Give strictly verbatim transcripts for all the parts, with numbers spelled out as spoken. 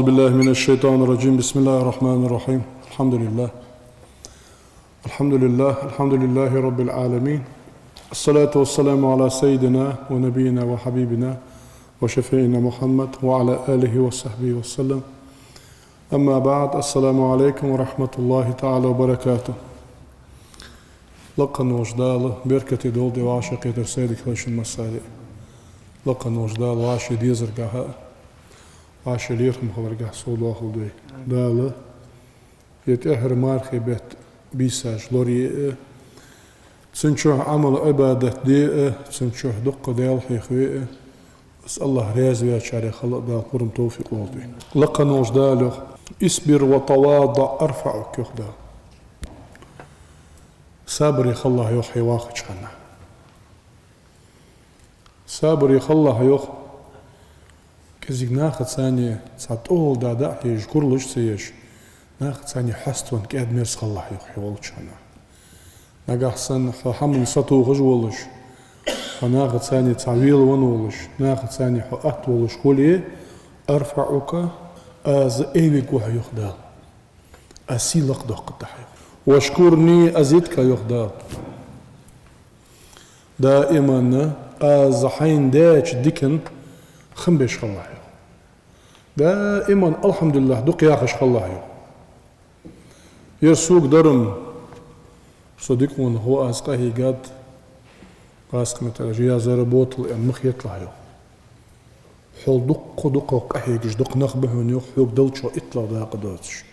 بالله من الشيطان الرجيم. بسم الله الرحمن الرحيم. الحمد لله. الحمد لله. الحمد لله رب العالمين. الصلاة والسلام على سيدنا ونبينا وحبيبنا وشفيعنا محمد وعلى آله وصحبه وسلم. أما بعد. السلام عليكم ورحمة الله تعالى وبركاته. Лакха волча Дала беркате долда вай вӀашагӀкхетар, сайре дика хилда шун массане а. Лакха волча Дала вай вӀаший дезаргахьа, вӀаший лерхӀам хиларгахьа совдоахалда вай. Дала ер тӀеххьара мархий бетта бийсаш лорае а, цун чу Ӏамал-Ӏибадат де а, цун чу дукха Даьла хьехаве а, из АллахӀ раьза ваьчарех хила а Дала пурам, товфикъ лолда вайна. Лакха волча Дала йоах: «اصبر وتواضع أرفعك», йоах Дала. Сабаре хилалахь, йоах, хьо вахача хана. Сабаре хилалахь, йоах, кӀезига нахаца цхьа тӀехьа да а хьежаш, куралаш а ца еш, нахаца хьаставенна кӀаьда-мерза хилалахь, йоах, хьо волча хана. Нагахьа санна хьо хӀаман сатохаш волаш, хьо нахаца цхьа велавенна волаш, нахаца хьо атта волаш хуле, «أرفعك», аз эвиг ва хьо, йоах Дала. Аз сий лакхдоаккхаргда хьа, йоах. «واشكرني», аз дика, йоах Дала. Даиман аз хьайна деча дикан хам беш хилалахь, йоах. Даиман «АлхьамдулиллахӀ» дукха яхаш хилалахь, йоах. Ер сога дар-м, со дика волаш ва, аз къахьийгад, аз кхы меттел я заработал аьнна ма хеталахь, йоах. Хьол дукха, дукха къахьегаш дукха нах ба хьона, йоах, хьога Далла чу иттлагӀа дакъа доацаш.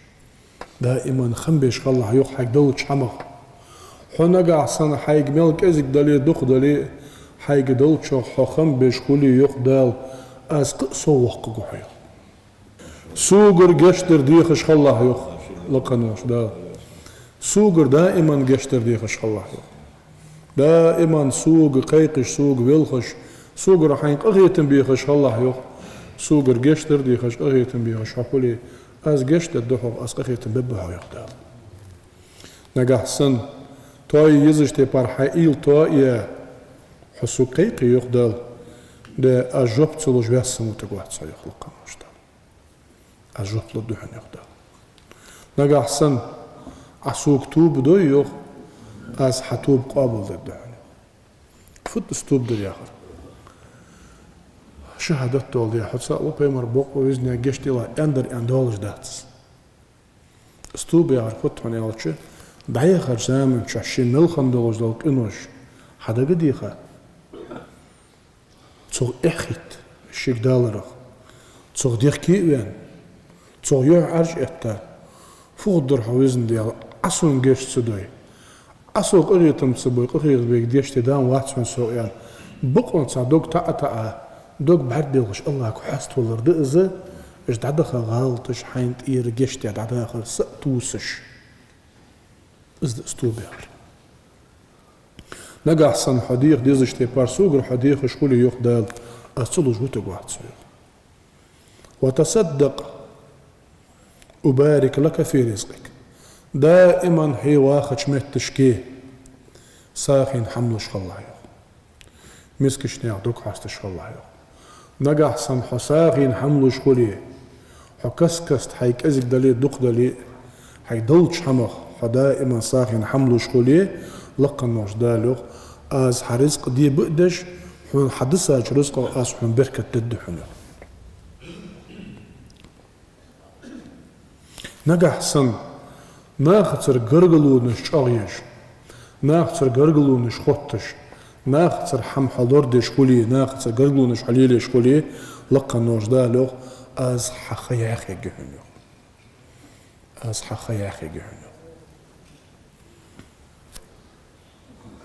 Даиман хам беш хилалахь, йоах, хьайга даллача хӀамах. Хьо нагахьа санна хьайга мел кӀезига дале а, дукха дале а, хьайга Далла чу хьо хам беш хуле, йоах Дала, аз кхы а соввоаккхаргва хьо, йоах. Согара гешт дар дехаш хилалахь, йоах, лакха волча Дала. Согара даиман гешт дар дехаш хилалахь, йоах. Даиман сога кхайкаш, сога велхаш, согара хьайна къахетам бехаш хилалахь, йоах. Согара гешт дар дехаш, къахетам бехаш хьо хуле, аз гешт дергда хьога, аз къахетам бергба хьога, йоах Дала. Нагахьа санна тоае езача тайпара хьай уйла тоаяь, хьо сога кхайкхе, йоах Дала, де, аз жоп ца луш ваьсса вутаргвац хьо, йоах, лакха волча Дала. Аз жоп лургда хьона, йоах Дала. Нагахьа санна Ӏа сога тоба дой, йоах, аз хьа тоба къоабалдергда хьона, йоах. Фуд из тоба дар яхар? Шахьадат доаладе, хьо цаӀ ва, Пайхамар бокъо ва, Везан Даьла гешт делахь, аьннадар аьнна доалаш дац из. Из тоба яхар фуд хьона аьлча, дӀаяхача заман чу шийна мел хинна долаш дола къинош хьадагадеха, цох эхь хӀитта шийга даларах, цох дехке а ваьнна, цох юхь Ӏаржа этта, фу хургдар хьо, Везан Даьла, Ӏа сона гешт ца дой, Ӏа сога къахетам ца бой, къахетам бергдеш те дам вац хьона со, аьнна, бокъонца дог таӀа а таӀа, дог бӀаргадоахаш АллахӀага хьаставалар да из, уж дӀадаха гӀалаташ хьайна тӀера гешт де дӀадахар са а тувсаш. Из да из тоба яхар. Нагахьа санна хьо деха дезача тайпара согара хьо дехаш хуле, йоах Дала, аз ца луш вутаргвац хьо, йоах. «وتصدق أبارك لك في رزقك». Даиман хьо вахача метташка сагӀийна хӀама луш хилалахь, йоах. Мискача наьха дог хьоасташ хилалахь, йоах. Нагахьа санна хьо сагӀийна хӀама луш хуле, хьо каст-каста, хьайга кӀезига дале а, дукха дале а, хьайга даллача хӀамах хьо даиман сагӀийна хӀама луш хуле, лакха волча Дала йоах, аз хьа ризкъ де ба а деш, хьона хьадисача ризкъах аз хьона беркат дергда хьона, йоах. Нагахьа санна нахацара гаргалонаш чӀоагӀъеш, нахацара гаргалонаш хотташ, нахацара хӀама хьо лорадеш хуле, нахацара гаргалонаш хьо лелаеш хуле, лакха волча Дала йоах, аз хьа ха яхъергья хьона, йоах. Аз хьа ха яхъергья хьона, йоах.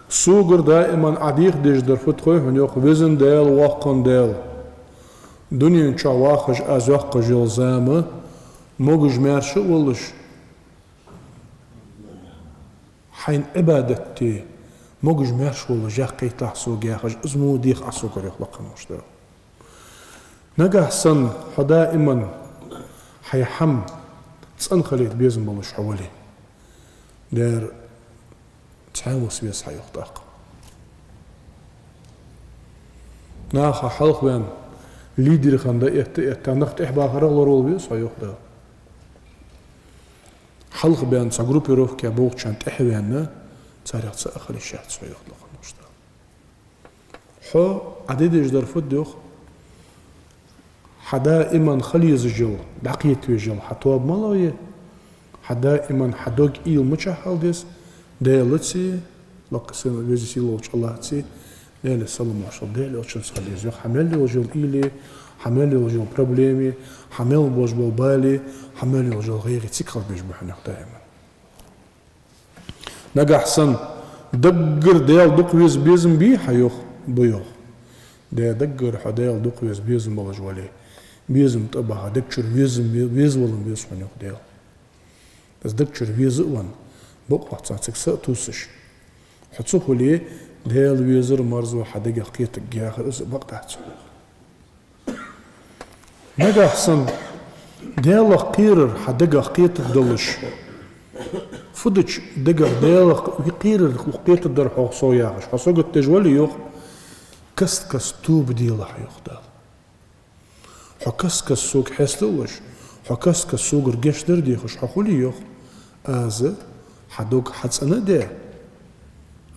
Согара даиман Ӏа деха дезаш дар фуд хой хьона, йоах, Везан Даьла, Воккха Даьла. Дунен чу вахаш аз йоаккхаш йола зама могаш-маьрша а волаш, хьайна Ӏибадат де могаш-маьрша волаш яккхийталахь сога, яхаш, из мо деха Ӏа согара, йоах, лакха волча Дала. Нагахьа санна хьо даиман хьай хӀама цӀена хилийта безам болаш хьо вале, дера цхьаь виса веза хьо, йоах, тӀаккха. Наха хьалхаваьнна, Лидер хинна дӀаэтта, этта, нах тӀехьа бахарах лоравала веза хьо, йоах Дала. Хьалха баьнна цхьа группировка болчарна тӀехьа ваьнна, царех цаӀ а хила йиш яц хьона, йоах лакха волча Дала. Хьо Ӏа де дезаш дар фуд, йоах? Хьа даиман хила езаш йола, дӀакхета везаш йола хьа тоба малагӀа я? Хьа даиман хьа дог, уйла мичахь хила деза? Даьлацеи, лакха сина, веза сийлахьча АллахӀацеи, Даьлера салам-моаршал хилда Даьла элчанца хила еза, йоах. Хьа мел йолаш йола уйла, хьа мел йолаш йола проблема, хьа мел болаш бола бала, хьа мел йолаш йола гӀайгӀа цига хила безаш ба хьона, йоах, даиман. Нагахьа санна даггара Даьла дукха веза безам бий хьа, йоах? Ба, йоах. Даьла даггара хьо Даьла дукха веза безам болаш вале, безам тӀабаха, дег чура везам ве-, везавала веза хьона, йоах Даьла. Из дег чура веза а венна, бокъонца цига са а тувсаш, хьо ца хуле, Даьла везар марзо хьа дегах кхетаргьяхар, из бакъ дац хьона. Нагахьа санна Даьлах кхерар хьа дегах кхетаргдолаш, фу дича дегах Даьлах кхерар кхетаргдар хьох со яхаш, хьо сагот деш вале, йоах, каст-каста тоба делахь, йоах Дала. Хьо каст-каста сога хьесталуш, хьо каст-каста согара гешт дар дехаш хьо хуле, йоах, аз хьа дог хьацӀена а даь,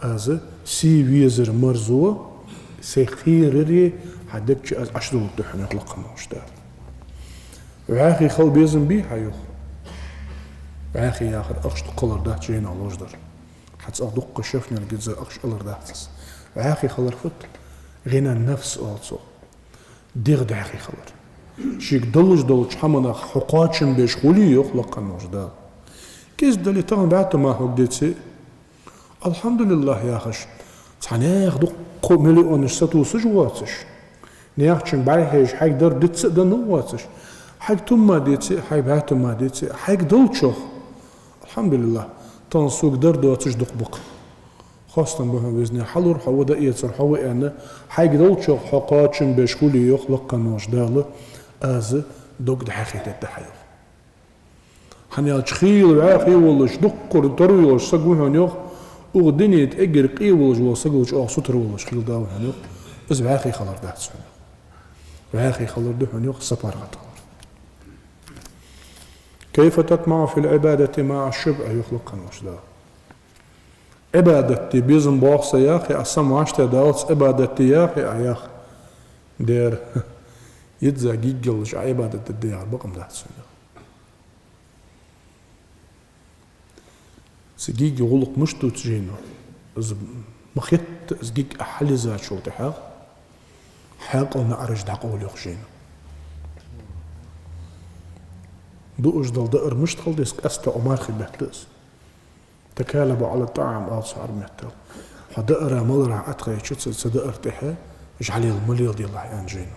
аз се везар марзо, се кхерари хьа дег чу аз Ӏочудовларгда хьона, йоах лакха волча Дала. ВӀаьхий хила безам бий хьа, йоах? ВӀаьхий яхар ахча дукха хилар дац, жайнах ловш дар. Хьа цӀагӀа дукха шефнер гиза ахча алар дац из. ВӀаьхий хилар фуд? ГӀинан нафс оал цох. ДегӀ даьхий хилар. Шийга долаш долча хӀаманах хьо кхоачам беш хуле, йоах лакха волча Дала. КӀезига дале, тахан бӀаь тума хьога деце, «АлхьамдулиллахӀ» яхаш, цхьа наьха дукха миллионаш сатувсаш воацаш, наьхачунга бӀарахьежаш, хьайга дар диц а денна воацаш, хьайга тума деце, хьайга бӀаь тума деце, хьайга долчох, «АлхьамдулиллахӀ, тахан сога дар доацаш дукха ба-кх. Хоастам ба хьона, Веза Даьла, хьалур хьо ва, дӀаэцар хьо ва», — аьнна, хьайга долчох хьо кхоачам беш хуле, йоах лакха волча Дала, аз дог дӀаьхий дергда хьа, йоах. ХӀана аьлча хийла вӀаьхий волаш, дуккха тара йолаш саг ва хьона, йоах, укх дунен тӀа эггара къе волаш вола сагал чӀоагӀа сутара волаш хийла да ва хьона, йоах. Из вӀаьхий хилар дац хьона. ВӀаьхий хилар да хьона, йоах, сапаргӀата хилар. «كيف تطمع في العبادة مع الشبع», — йоах лакха волча Дала. Ӏибадат де безам боагӀа са яхе, а, са маьшта даллалца Ӏибадат де яхе, а, йоах. Дера, йизза гиг йолаш Ӏа Ӏибадат де яхар бакъ ма дац хьона. Цу гига гӀулакх мишта дувц жайно? Из ма хетта, из гиг Ӏа хьалйизачул тӀехьагӀа хьаькъал наӀараш дӀакъовл, йоах жайно. Дуаш дола даар мишта хила деза, къаьстта Ӏумархи бетта из. «تكالبوا على الطعام», оал цу Ӏарбий меттала. Хьо даара, малара Ӏотхайча, цу, цу даар тӀехьа жӀалел ма леладелахь, аьнна жайно.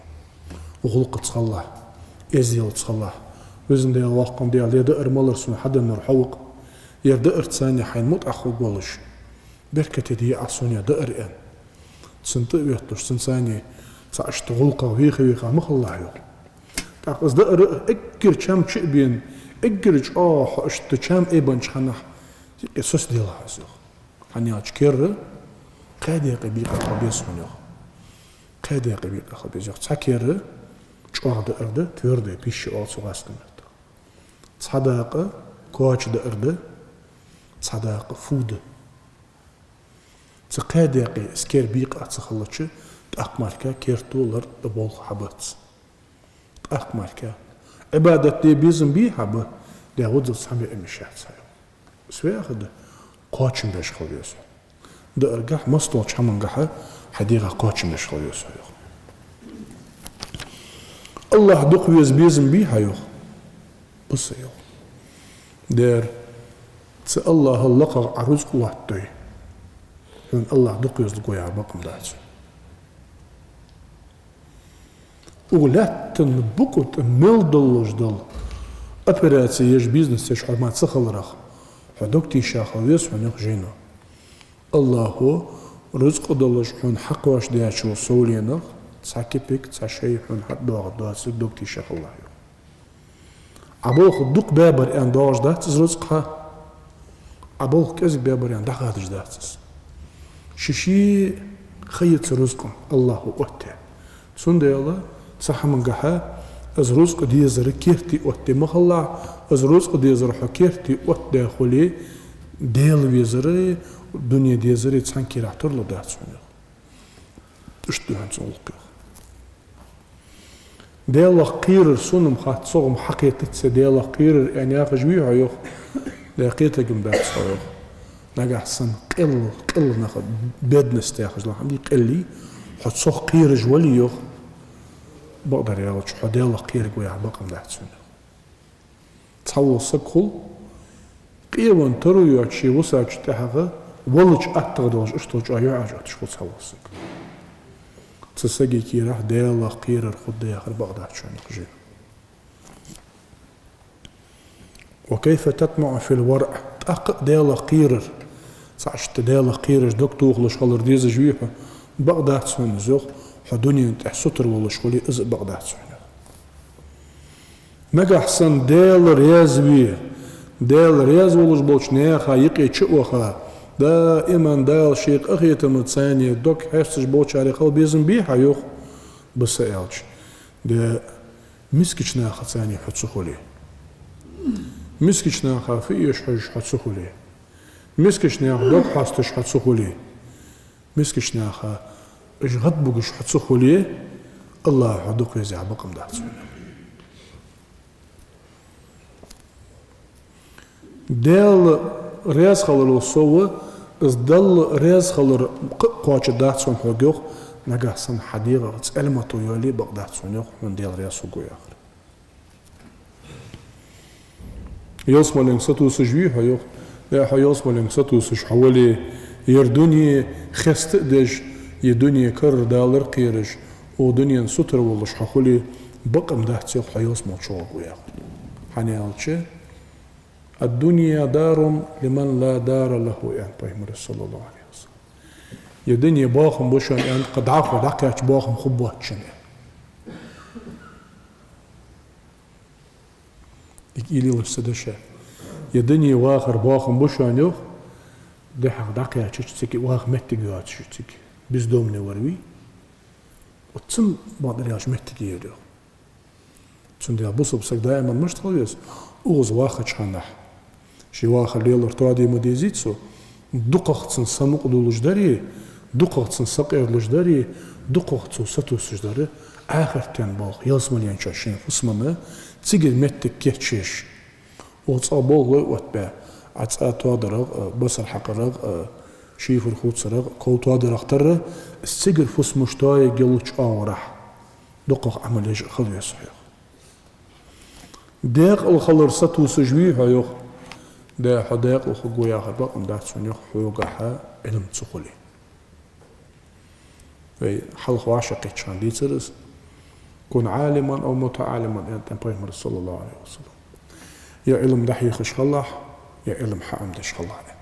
ГӀулакхаца хилалахь, эзделаца хилалахь. Везан Даьла, воккха Даьла, ер даар, малар сона хьаденнар хьо ва-кх. Ер даарца цхьана хьайна мутӀахьа хургволаш, беркате де Ӏа сона ер даар, аьнна, цунна тӀа а ветталуш, цунца цхьана цхьа иштта гӀулакхах вийха-вийха ма хилалахь, йоах. ТӀаккха из даар эггара чам чу а бена, эггара чӀоагӀа хьо иштта чам айбеннача хана юкъе сосделахь из, йоах. ХӀана аьлча кер кхаь даькъе бийкъа хила беза хьона, йоах. Кхаь даькъе бийкъа хила беза, йоах. Цхьа кер чӀоагӀа даар да, твёрдая пища оал цох гӀазкхий меттала. Цхьа дакъа коча даар да, цхьа дакъа фу да. Цу кхаь даькъе из кер бийкъа ца хилча, тӀаккха мара керто лард а болх хьабац. ТӀаккха мара. Ӏибадат де безам бий хьа? Ба. Дера, вуззал цхьа ма яа йиш яц хьа, йоах. Из веха да, кхоачам беш хила веза хьо. Дааргахьа, массадолча хӀамангахьа хьа дегӀа кхоачам беш хила веза хьо, йоах. АллахӀ дукха веза безам бий хьа, йоах? Ба са, йоах. Дера, цу АллахӀал лакхагӀа Ӏа рузкъа латтадой, хьона АллахӀ дукха везалургва яхар бакъ ма дац. Укх лаьттан букъа тӀа мел долаш дола операци еш, бизнес еш хьо мара ца хиларах, хьо дог тийша хила веза хьона, йоах жайно. АллахӀо рузкъа долаш хьона хьакхоачашдечул совгӀа денна цхьа кепек, цхьа шай хьона хьатӀадоагӀаргдоацилга дог тийша хилалахь, йоах. Ӏа болх дукха баьбар аьнна доагӀаш дац из рузкъа хьа. Ӏа болх кӀезига баьбар аьнна дӀахадаш дац из. Ший-ший ха я цу рузкъан, АллахӀо оттаяь. Цундела Цу хӀамангахьа из рузкъа дезар керте оттаде ма хилалахь, из рузкъа дезар хьо керте оттадаь хуле, Даьла везари дуне дезари цхьан кийрахь тарлургдац хьона, йоах. Иштта да хьона цун гӀулакх, йоах. Даьлах кхерар сона-м хац, сох-м хьакхетац Даьлах кхерар, аьнна яхаш вий хьо, йоах. Даьла кхетарг-м дац хьо, йоах. Нагахьа санна къел, къел нах, бедность яхаш дола хӀама дий, къел, хьо цох кхераш вале, йоах, бакъдар аьлча, хьо Даьлах кхераргва яха бакъ-м дац хьона. Цхьавола саг хул, къеван таро йоацаш ший вусача тӀехьагӀа, валлача аттагӀа долаш, иштта чӀоагӀа юхьӀаьржа отташ хул цхьавола саг. Цу сага кийрахь Даьлах кхерар хургда яхар бакъ дац хьона, йоах жин. «وكيف تطمع في الورع». ТӀаккха а Даьлах кхерар, цхьа иштта Даьлах кхераш дог тохалуш хилар дезаш вий хьо, бакъ дац хьона из, йоах, хьо дунен тӀа сутара волаш хуле, из а бакъ дац хьона. Нагахьа санна Даьла раьза ве, Даьла раьза волаш болча наьха юкъе чу а ваха, даиман Дала ший къахетамца царна дог хьесташ болчарех хила безам бий хьа, йоах, ба са аьлча. Даь, мискача нахаца цхьана хьо ца хуле. Мискача наха фу эш хьожаш хьо ца хуле. Мискача наьха дог хьоасташ хьо ца хуле. Мискача наха уж гӀадбугаш хьо ца хуле, АллахӀа хьо дукха веза яха бакъ-м дац хьона. Даьла раьза хиларал совгӀа, из Далла раьза хилар кхоачаргдац хьона хьога, йоах, нагахьа санна хьа дегӀах цӀалмато йоалае бакъ дац хьона, йоах, хьона Даьла раьза хургва яхар. Ялсмаленга сатувсаш вий хьо, йоах, е хьо ялсмаленга сатувсаш хьо вале, ер дуне хеста а деш, е дуне карара далар кхераш, укх дунен сутара волаш хьо хуле, бакъ-м дац, йоах, хьо ялсмале чугӀоргва яхар. ХӀана аьлча, «الدنيا دار لمن لا دار له», аьннад Пайхамара, صلى الله عليه وسلم. Ер дуне бахам ба шоана, аьннад, кхы дӀахо дӀакхаьча бахам хургбоацаш, аьннад. Дика уйла е ца дешаш. Ер дуне вахар бахам ба шоана, йоах, дехьа дӀакхаьчача цига ваха моттиг йоацаш цига бездомный вар вий. Оццул бакъдар яхаш моттиг я ер, йоах. Цудухьа бусалба саг даиман мишта хила веза, укхаза вахача хана. Ший вахар лелар тоаде ма дезий цо, дукхагӀа цунна самукъа долаш дари, дукхагӀа цунна сакъердалуш дари, дукхагӀа цо сатувсаш дари, ахартен болх ялсмален чу ший фусамна, цигара моттиг кийчъеш. Укх цӀагӀа болх лой оттабаь, Ӏа цӀа тоадарах а, басар хьакхарах а, шифер хувцарах а, ков тоадарах тара, из цигара фусамаш тоаергйолча оагӀорахьа дукхагӀа Ӏамал еш а хила веза хьо, йоах. Даькъала хилар сатувсаш вий хьо, йоах. Даь, хьо даькъала хургва яхар бакъ-м дац хьона, йоах, хьогахьа Ӏилма ца хуле. Вай хьалха вӀашагӀкхийтача хана дийцар из: «كن عالما أو متعلما», аьннад Пайхамара, صلى الله عليه وسلم. Е Ӏилма дӀахьехаш хилалахь, е Ӏилма хьаӀомадеш хилалахь.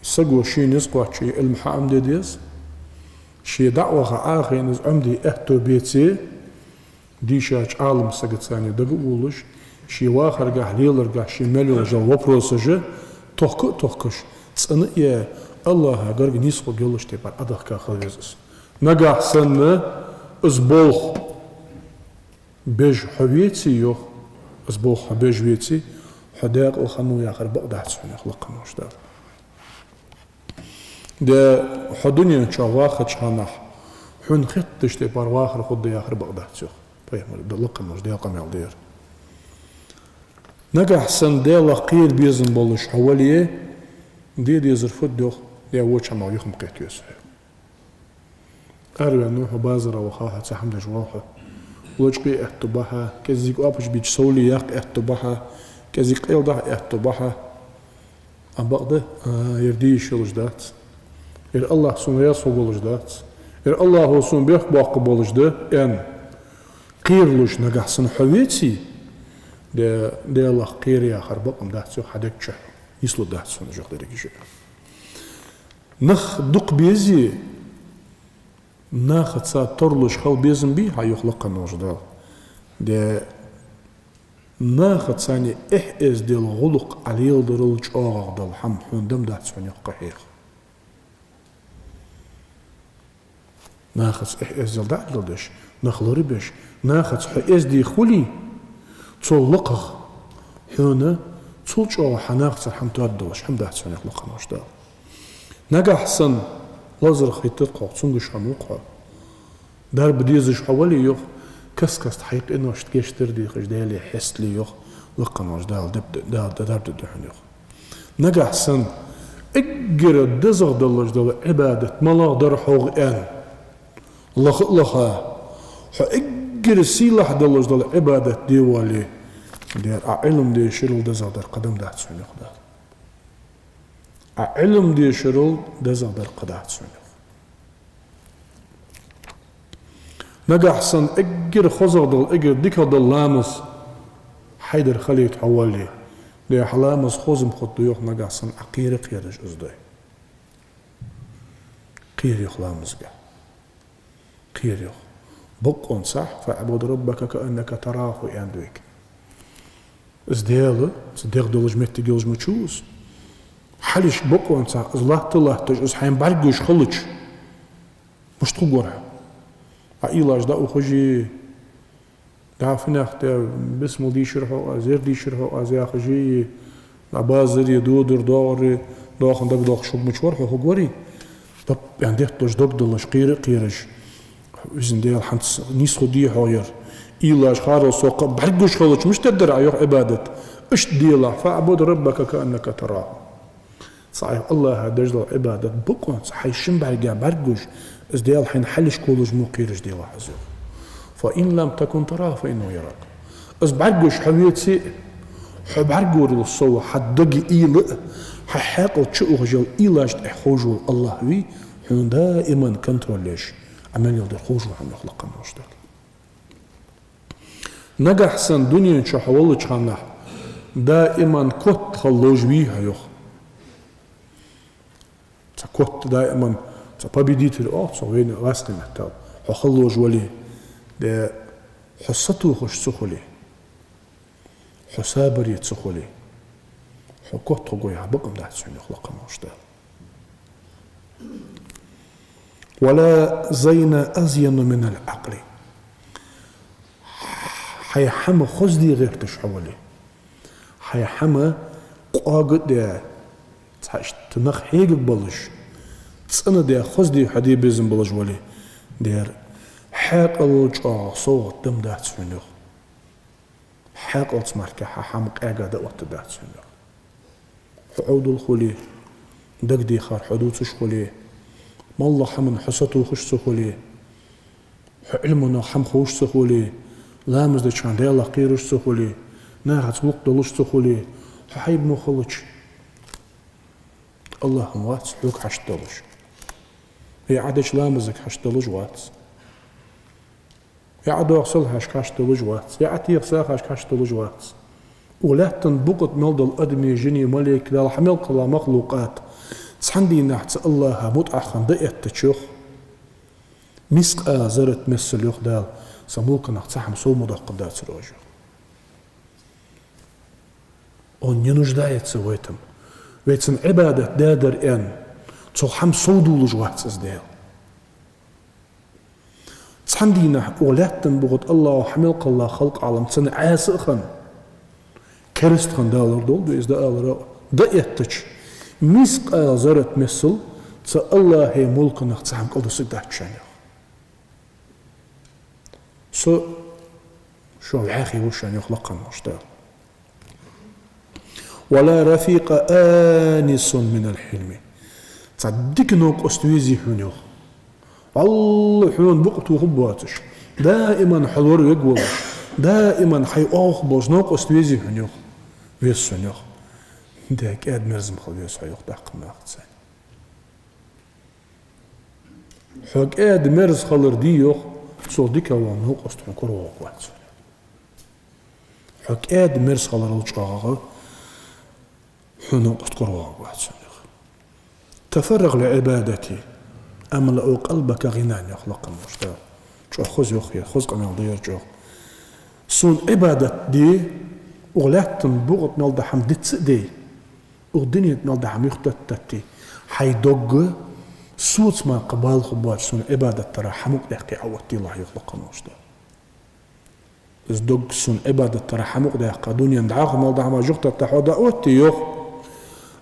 Саго ший низ кхоаччо е Ӏилма хьаӀомаде деза, ше дӀа а ваха Ӏохайна из Ӏомаде аьттув беце, дийшача Ӏалам сагаца цхьана дага а волаш, ший вахаргахьа, леларгахьа ший мел йолаш йола вопросаш тохка а тохкаш, цӀена а яь, АллахӀа гарга нийсхургйолча тайпара Ӏодахка хила веза из. Нагахьа санна из болх беш хьо веце, йоах, из болх хьо беш веце, хьо даькъала хиннав яхар бакъ дац хьона, йоах, лакха волча Дала. Даь, хьо дунен чу вахача хана хьона хеттача тайпара вахар хургда яхар бакъ дац, йоах Пайхамара, лакха волча Даьла къамаьл да ер. Нагахьа санна Даьлах кхера безам болаш хьо вале, де дезар фуд, йоах, е воча хӀамах юха-м кхета веза хьо. Араваьннав хьо, базара вахав хьо, цхьа хӀама деш вале хьо, лочкъа е аьттув ба хьа, кӀезига оапаш бича совле яккха аьттув ба хьа, кӀезига къайладахьа аьттув ба хьа. Амма бакъда, а, ер де йиш йолаш дац. Ер АллахӀ сона раьза хургволаш дац. Ер АллахӀо сона бехк боаккхаргболаш да, аьнна, кхералуш нагахьа санна хьо веце, Даь, Даьлах кхера яхар бакъ-м дац, йоах, хьа дег чу нийслургдац хьона уж деррига а. Нах дукха безе, нахаца тарлуш хила безам бий хьа, йоах лакха волча Дала. Даь, нахаца цхьана эхь-эздел, гӀулакх Ӏолеладарал чӀоагӀагӀа дола хӀама хьона да-м дац хьона, йоах, къахьеха. Нахаца эхь-эздел дӀа а леладеш, нах лорабеш, нахаца хьо эздий хуле, цул лакхагӀа хьона цул чӀоагӀа хьа нахацара хӀама тоадалаш хӀама дац хьона, йоах лакха волча Дала. Нагахь санна лазар хийтта тхох, цунгаш хьо мукъа хьо. Дарба дезаш хьо вале, йоах, каст-каста хьай къиношта гешт дар дехаш, Даьлага хьестале, йоах, лакха волча Дала деб-, Дала дарба дергда хьона, йоах. Нагахь санна эггара дезагӀа долаш дола Ӏибадат малагӀа дар хьогӀ аьнна, лаха а лаха, хьо эггара сийлахь долаш дола Ӏибадат де воале, дера, Ӏа Ӏилма дешарал дезагӀа дар кхы дам дац хьона, йоах Дала. Ӏа Ӏилма дешарал дезагӀа дар кхы дац хьона, йоах. Нагахь санна эггара хозагӀа дола, эггара дикагӀа дола ламаз хьай дар хилийта хьо воале, дера, хьа ламаз хоза ма хургда, йоах, нагахь санна Ӏа кхера а кхераш из дой. Кхера, йоах, ламазга. Кхера, йоах. Бокъонцахь «فاعبد ربك كأنك تراه» аьннад вайга. Из Даьла, цу дегӀ долаш моттиг йолаш ма вий из. Хьалхашка бокъонцахь из латта а латташ, из хьайна бӀаргагуш хилча, мишта хургвар хьо? Ӏа уйлаш дӀаухаш а, дӀа финах тӀа бисмал дийшар хьога аз, ер дийшар хьога аз яхаш а, дӀа базар а, додар, доагӀар а, доахан дагадоахаш хургвар хьо, хургварий? Баб аьнна детталуш, дог далаш, кхера а кхераш, везан Даьла, хӀанз нийса хургдий хьогӀ ер? Уйлаш, харал, сокха бӀаргагуш хилча, мишта дергдар Ӏа, йоах, Ӏибадат? Иштта делахь, «فاعبد ربك كأنك تراه». Цу Ӏа АллахӀа деш дола Ӏибадат бокъонца хьай шин бӀарга бӀаргагуш, из Даьла хьайна хьалхашка волаш мо кхераш делахь из, йоах. «فإن لم تكن تراه فإنه يراك». Из бӀаргагуш хьо веце а, хьо бӀаргагорал совгӀа хьа дага уйла а, хьа хьаькъал чу ухаш йола уйлаш тӀехь ховш вола АллахӀ вий, хьона даиман контроль еш, Ӏа мел йола дар ховш ва хьона, йоах лакха волча Дала. Нагахь санна дунен чу хьо волча хана даиман котхал ловш вий хьо, йоах. Цхьа кот даиман, цхьа победитель оал цох вайна гӀазкхий меттала. Хьо хила ловш вале, дера, хьо сатохаш ца хуле, хьо сабаре ца хуле, хьо котхаргва яха бакъ дац хьона, йоах лакха волча Дала. «ولا زين أزين من العقل». Хьай хӀама хозде гӀерташ хьо вале, хьай хӀама къоага а даь, цхьа иштта нах хьегаш болаш, цӀена а даь, хозде хьо де безам болаш вале, дера, хьаькъалал чӀоагӀа совгӀат дам дац хьона, йоах. Хьаькъалца мара хьа хӀама къаьга дӀаоттаргдац хьона, йоах. Хьо Ӏовдал хуле, дагадехар хьо дувцаш хуле, моллагӀа хӀаман хьо сатохаш ца хуле, хьо Ӏилманах хӀама ховш ца хуле, ламаз деча хана Даьлах кхераш ца хуле, нахаца гӀулакх долаш ца хуле, хьо хьайба мо хилча, АллахӀ-м вац хьога хьашт долаш. Е Ӏа деча ламазага хьашт долаш вац. Е Ӏа доаха салхашка хьашт долаш вац, е Ӏа теха сахашка хьашт долаш вац. Укх лаьттан букъа тӀа мел дола адамий, жиний, малейкий, Дала хьа мел кхелла махлукъат, цхьан дийнахьа цу АллахӀа мутӀахьа хинна дӀаэттача, йоах, мискъала заррат миссел, йоах Дала, са мулках цхьа хӀама сов ма доаккхаргдацар оаш, йоах. Он не нуждается в этом. Вай цунна Ӏибадат даьдар аьнна, цох хӀама сов дувлаш вац из Даьла. Цхьан дийнахьа укх лаьттан букъа тӀа АллахӀа хьа мел кхелла халкъ-Ӏалам цунна Ӏаса а хинна, кераста хинна далар долда вай из, дӀаалара, дӀаэттача, мискъала заррат миссел цу АллахӀа мулках цхьа хӀама кӀалдусаргдац шоана, йоах. Со шоана вӀаьхий ва шоана, йоах лакха волча Дала. «ولا رفيق آنس من الحلم». Цхьа дика новкъост везий хьона, йоах. Валлахьи, хьона букъ тохаргбоацаш, даиман хьо лоравергволаш, даиман хьай оагӀув болаш новкъост везий хьона, йоах. Вез сона, йоах. Дера, кӀаьда-мерза ма хила веза хьо, йоах, доккхача нахаца. Хьо кӀаьда-мерза хилар дий, йоах, цул дикагӀа вола новкъост хьона коравоагӀаргвац хьона. Хьо кӀаьда-мерза хиларал чӀоагӀагӀа хьона новкъост коравоагӀаргвац хьона, йоах. «تفرغ لعبادتي أملأ قلبك غنى», йоах лакха волча Дала. ЧӀоагӀа хоза, йоах, ер хоза къамаьл да ер чӀоагӀа. Сона Ӏибадат де, укх лаьттан букъа тӀа мел дола хӀама диц а дой, укх дунен тӀа мел дола хӀама юхатеттаде, хьай дог а, Соца мара кхы бала хургбоацаш сона Ӏибадат дара хӀама мукъадаьккхе Ӏооттаделахь, йоах лакха волча Дала. Из дог сона Ӏибадат дара хӀама мукъадаьккха, дунен дӀахо мел дахьа ма жугтатта хьо дӀаоттае, йоах.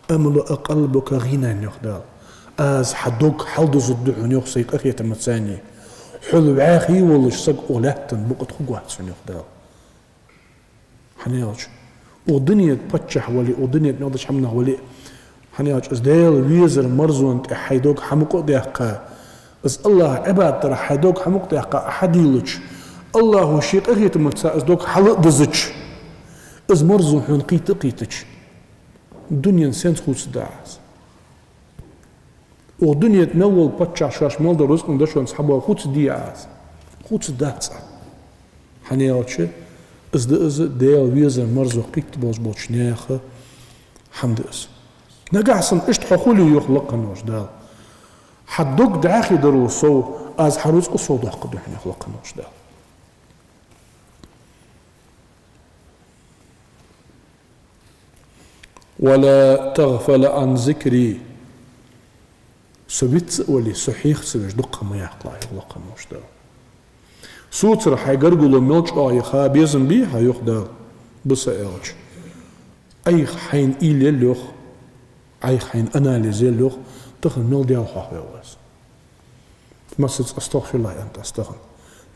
أملأ قلبك غنى, йоах Дала. Аз хьа дог хьалдузаргда хьона, йоах, сай къахетамца. Хьол вӀаьхий волаш саг укх лаьттан букъа тӀа хургвац хьона, йоах Дала. ХӀана аьлча, укх дунен паччахь вале, укх дунен мел долча хӀаманах вале, хӀана аьлча, из Даьла везар марзонна тӀа хьай дог хӀама мукъадаьккха, из АллахӀа Ӏибадат дара хьай дог хӀама мукъадаьккха Ӏа хьадийлача, АллахӀо ший къахетамца из дог хьал а дузача, из марзо хьона кхийтта а кхийтача, дунен сенца хувцаргда Ӏа из? Укх дунен тӀа мел вола паччахь шоашта мел дола рузкъан дошонца хьабоагӀа хувцаргдий Ӏа из? Хувцаргдац Ӏа. ХӀана аьлча, из да из Даьла везар марзо кхийтта болаш болча наьха хӀама да из. Нагахьа санна иштта хьо хуле, йоах лакха волча Дала, хьа дог дӀаьхий дарал сов, аз хьа рузкъа сов доаккхаргда хьона, йоах лакха волча Дала. ولا تغفل عن ذكري. Со виц а вале, со хьеха ца веш дукха ма яккхалахь, йоах лакха волча Дала. Соцара хьай гаргало мел чӀоагӀа яха безам бий хьа, йоах Дала, ба са аьлча. Ӏайха хьайна уйла е, йоах, Ӏайха хьайна анализ е, йоах, тахан мел Даьла хьоахаваьв аз. Массаза أستغفر الله аьннад аз тахан.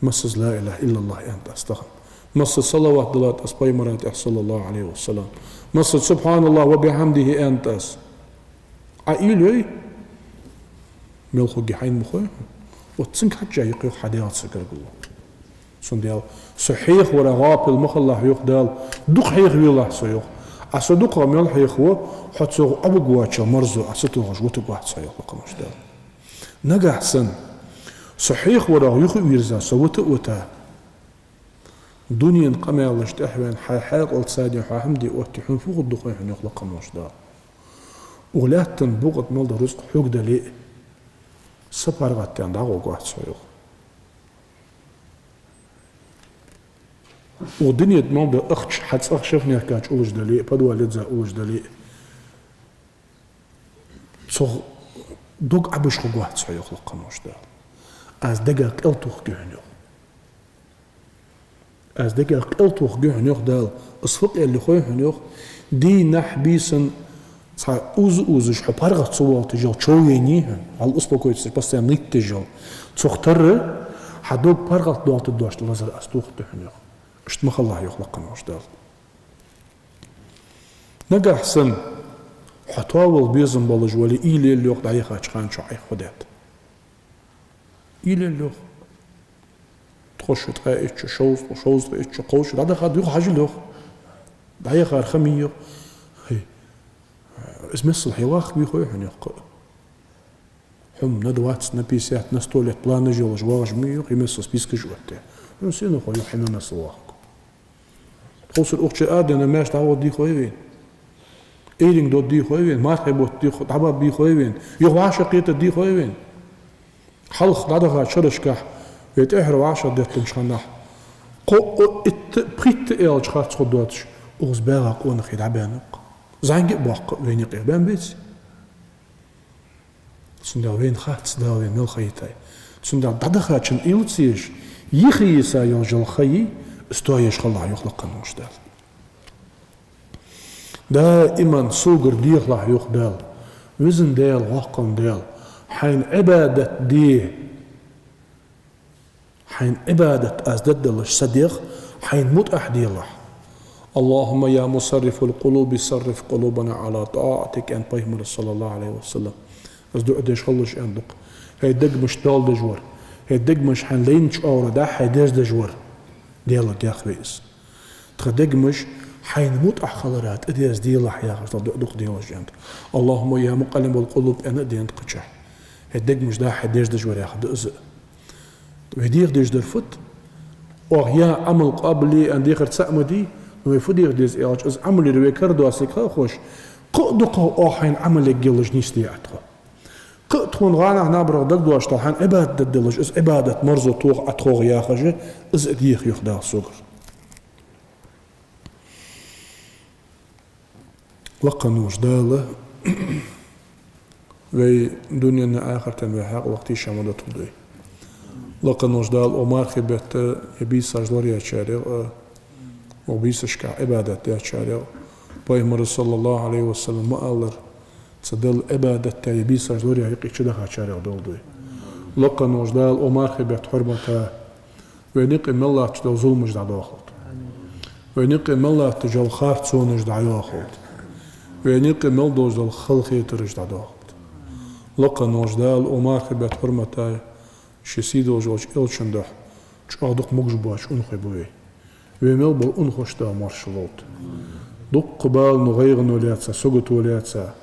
Массаза لا إله إلا الله аьннад аз тахан. Массаза салават диллад аз пайхамара тӀа, صلى الله عليه وسلم. Массаза سبحان الله وبحمده аьннад аз. Ӏа уйла йой, мел хургья хьайна ма хой хьона. Вот цунга хьежжа юкъе хьа Даьлаца гаргало. Цудухьа со хьехаварах гӀафил ма хилалахь, йоах Дала, дукха хьехавелахь со, йоах. Ӏа со дукхагӀа мел хьехаво, хьо цох Ӏовуг воацачул марзо Ӏа ца тохаш вутаргвац хьо, йоах лакха волча Дала. Нагахьа санна со хьехаварах юхавийрза, со вита а вита, дунен къамаьлаш тӀехьаваьнна, хьай хьаькъал цаден хьо хӀама де оттае, хьона фу хургда хой хьона, йоах лакха волча Дала. Укх лаьттан букъа тӀа мел дола рузкъа хьога дале а, са паргӀатденна дӀагӀоргвац хьо, йоах. Укх дунен тӀа мел дола ахча хьа цӀагӀа шефнехкача уллаш дале а, подвале дизза уллаш дале а, цох дог Ӏобеш хургвац хьо, йоах лакха волча Дала. Аз дегах къел тохаргья хьона, йоах. Аз дегах къел тохаргья хьона, йоах Дала. Из фу къел я хой хьона, йоах. Дийнахьа, бийсан цхьа уза-узаш хьо паргӀата ца волийташ йола чов еннай хьона, хьал успокоиться, постоянно нийтдеш йола. Цох тара хьа дог паргӀата долийтаргдолаш дола лазар аз тохаргда хьона, йоах. Иштта ма хилалахь, йоах лакха волча Дала. Нагахьа санна хьо тоавала безам болаш вале, уйла е, йоах, дӀаяхача хана чу Ӏайха фу даьд. Уйла е, йоах. Тхо шу, ткъаь итт шу, шовзткъа, шовзткъа итт шу, кхо шу дӀадахад, юха хьажал, йоах. ДӀаяхар ха ма йий, йоах. ХӀай, из мессал хье вахаргвий хой хьона, йоах, кхы а. Хьона на двадцать, на пятьдесят, на сто лет планаш йолаш вагӀаш ма вий, йоах, из мессал спискаш оттае. Хьона сенах хой, йоах, хье мессал вахаргва? Тховсара укх чу а денна маьрша дӀагӀоргдий хой вайна? Эйринг дергдий хой вайна? Мархий бутт дий хо-, дӀабаргбий хой вайна? Юха вӀашагӀкхетаргдий хой вайна? Хьалха дӀадахача шерашкахь, вай тӀехьара вӀашагӀдеттача хана, кхоъ, итт, пхийтта аьлча харц хургдоацаш, укхаза багӀа къонахий дӀабаьннаб-кх. ЗӀамига а боккха вайна юкъе баьннабеций? Цудухьа вайна хац Дала вайна мел хайтай. Цудухьа дӀадахачун уйла ца еш, йиса йиса йолаш йола ха йий, из тоаеш хилалахь, йоах лакха волча Дала. Даиман согара дехалахь, йоах Дала. Везан Даьла, воккха волча Даьла, хьайна Ӏибадат де. Хьайна Ӏибадат аз дергдолаш са дех, хьайна мутӀахь делахь. اللهم يا مصرف القلوب صرف قلوبنا على طاعتك, аьннад пайхамара, صلى الله عليه وسلم. Из дуӀа деш хилалаш аьннад-кх. ХӀай дегамаш доал деш вар, хӀай дегамаш хьайна лайнача оагӀорахьа дӀа-хьа дерзадеш вар, Даьла, дехаве из. Тха дегамаш хьайна мутӀахь хилара тӀадерзаделахь, яхаш дола дуӀа дукха делаш аьннад. اللهم يا مقلب القلوب аьнна а денад кхычахьа. ХӀай дегамаш дӀа-хьа дерзадеш вар яхар да из. Вай деха дезаш дар фуд? Оаха яь Ӏамал къоабал е аьнна дехар цаӀ ма дий, но вай фу деха деза аьлча, из Ӏамал яр вай кара доацалга ха а ховш, кхы а дукхагӀа оаха хьайна Ӏамал ергйолаш нийсде Ӏа тхо. Кхы а тхона гӀанахьа-набарахьа дагадоацаш дола хьайна Ӏибадат дергдолаш, из Ӏибадат марзо тоха Ӏа тхогӀа яхаш, из а деха, йоах Дала, согара. Лакха волча Дала Вай дунен а, ахартен а вай хьаькъал тешам ма дуталда вай. Лакха волча Дала укх мархий бетта ер бийсаш лораечарех а, укх бийсашка Ӏибадат дечарех а, Пайхамара, саллаллахӀу Ӏалайхи ва саллам, ма аллара, цу Далла Ӏибадат даь ер бийсаш лораеш юкъе чудахачарех долда вай. Лакха волча Дала укх мархий бетта хьурмата вайна юкъе мел латташ дола зуламаш дӀадоахалда. Вайна юкъе мел латташ дола харцонаш дӀайоахалда. Вайна юкъе мел долаш дола халахетараш дӀадоахалда. Лакха волча Дала укх мархий бетта хьурмата ший сий долаш волча Элчан духьа чӀоагӀа дукха могаш боаца унахой ба вай. Вай мел бола унахошта Дала моаршал лолда. Дукха бала, ну, гӀайгӀано лаьца, сагото лаьца,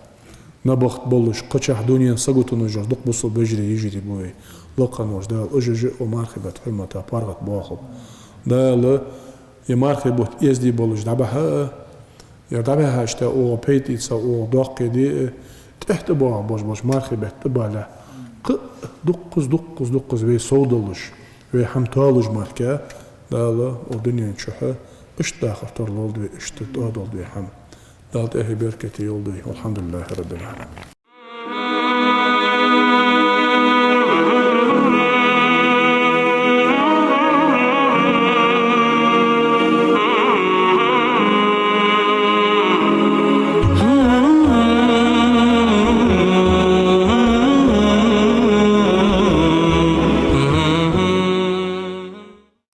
набахта болаш, кхычахьа дунен саготонаш йолаш дукха бусалба вежарий, йижарий ба вай. Лакха волча Дала уж-уж а укх мархий бетта хьурмата паргӀата боахалба. Дала ер мархий бутт эздий болаш дӀабахьа а, ер дӀабахьача тӀа укхо пайда эца, укхо доккха де а, тӀехьа тӀабоагӀа болаш бола мархий бетта тӀабалалехь, кхы а дуккхаза, дуккхаза, дуккхаза вай совдоалаш, вай хӀама тоалаш мара, Дала укх дунен чухь иштта дахар тарлолда вай, иштта тоадолда вай хӀама. Дала тӀехье беркате йолда вай. ВалхьамдулиллахӀи раббил Ӏаламин.